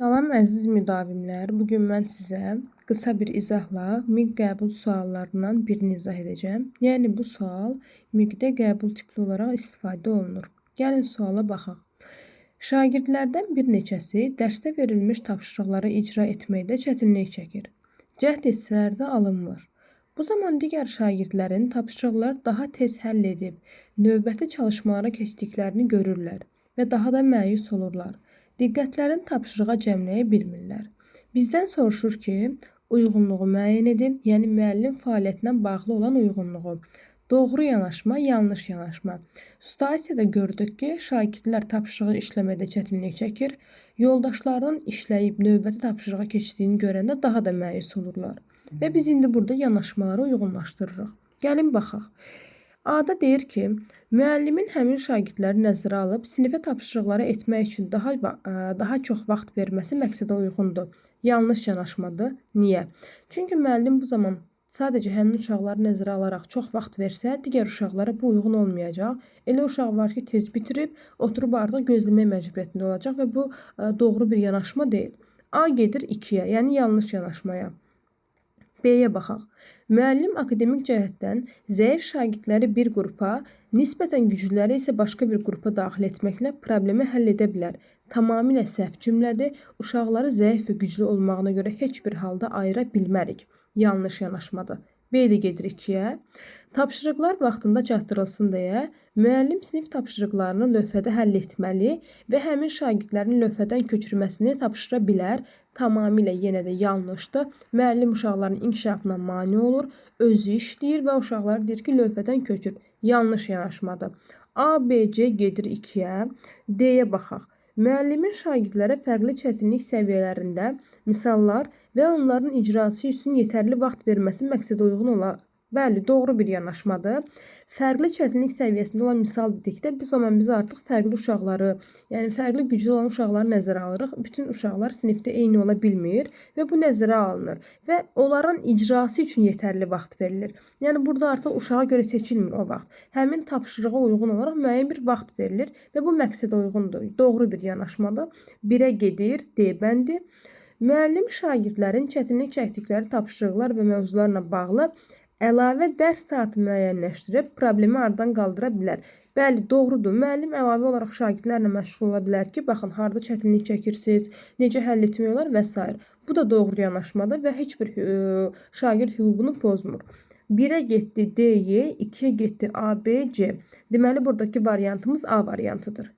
Salam əziz müdavimlər. Bu gün mən sizə qısa bir izahla MİQ qəbul suallarından birini izah edəcəm. Yəni bu sual MİQ-də qəbul tipli olaraq istifadə olunur. Gəlin suala baxaq. Şagirdlərdən bir neçəsi dərsdə verilmiş tapşırıqları icra etməkdə çətinlik çəkir. Cəhd etsələr də alınmır. Bu zaman digər şagirdlərin tapşırıqları daha tez həll edib növbəti çalışmalara keçdiklərini görürlər və daha da məyus olurlar. Diqqətlərini tapşırığa cəmləyə bilmirlər. Bizdən soruşur ki, uyğunluğu müəyyən edin, yəni müəllim fəaliyyətinə bağlı olan uyğunluğu. Doğru yanaşma, yanlış yanaşma. Situasiyada gördük ki, şagirdlər tapşırığı işləməkdə çətinlik çəkir. Yoldaşlarının işləyib növbəti tapşırığa keçdiyini görəndə daha da məyus olurlar. Və biz indi burada yanaşmaları uyğunlaşdırırıq. Gəlin baxaq. A-da deyir ki, müəllimin həmin şagirdləri nəzərə alıb sinifə tapşırıqları etmək üçün daha çox vaxt verməsi məqsədə uyğundur. Yanlış yanaşmadır. Niyə? Çünki müəllim bu zaman sadəcə həmin uşaqları nəzərə alaraq çox vaxt versə, digər uşaqlara bu uyğun olmayacaq. Elə uşaq var ki, tez bitirib, oturub artıq gözləmək məcburiyyətində olacaq və bu doğru bir yanaşma deyil. A gedir 2-yə, yəni yanlış yanaşmaya. B-yə baxaq. Müəllim akademik cəhətdən zəif şagirdləri bir qrupa, nisbətən güclüləri isə başqa bir qrupa daxil etməklə problemi həll edə bilər. Tamamilə səhv cümlədir. Uşaqları zəif və güclü olmağına görə heç bir halda ayıra bilmərik. Yanlış yanaşmadır. B də gedir 2-yə. Tapşırıqlar vaxtında çatdırılsın deyə müəllim sinif tapşırıqlarını lövhədə həll etməli və həmin şagirdlərin lövhədən köçürməsini tapşıra bilər. Tamamilə yenə də yanlışdır. Müəllim uşaqların inkişafına mane olur, özü işləyir və uşaqları deyir ki, lövhədən köçür. Yanlış yanaşmadır. A, B, C gedir 2-yə. D-yə baxaq. Müəllimin şagirdlərə fərqli çətinlik səviyyələrində misallar və onların icrası üçün yetərli vaxt verməsi məqsədə uyğun olar. Bəli, doğru bir yanaşmadır. Fərqli çətinlik səviyyəsində olan misal dedikdə biz o zaman biz artıq fərqli uşaqları, yəni fərqli güclü olan uşaqları nəzərə alırıq. Bütün uşaqlar sinifdə eyni ola bilmir və bu nəzərə alınır və onların icrası üçün yetərli vaxt verilir. Yəni burada artıq uşağa görə seçilmir o vaxt. Həmin tapşırığa uyğun olaraq müəyyən bir vaxt verilir və bu məqsədə uyğundur. Doğru bir yanaşmadır. 1-ə gedir D bəndi. Müəllim şagirdlərin çətinlik çəkdikləri tapşırıqlar və mövzularla bağlı əlavə dərs saatı müəyyənləşdirib problemi aradan qaldıra bilər. Bəli, doğrudur. Müəllim əlavə olaraq şagirdlərlə məşğul ola bilər ki, baxın, harda çətinlik çəkirsiniz, necə həll etmək olar və s. Bu da doğru yanaşmadır və heç bir şagird hüququnu pozmur. 1-ə getdi D, Y, 2-yə getdi A, B, C. Deməli, buradakı variantımız A variantıdır.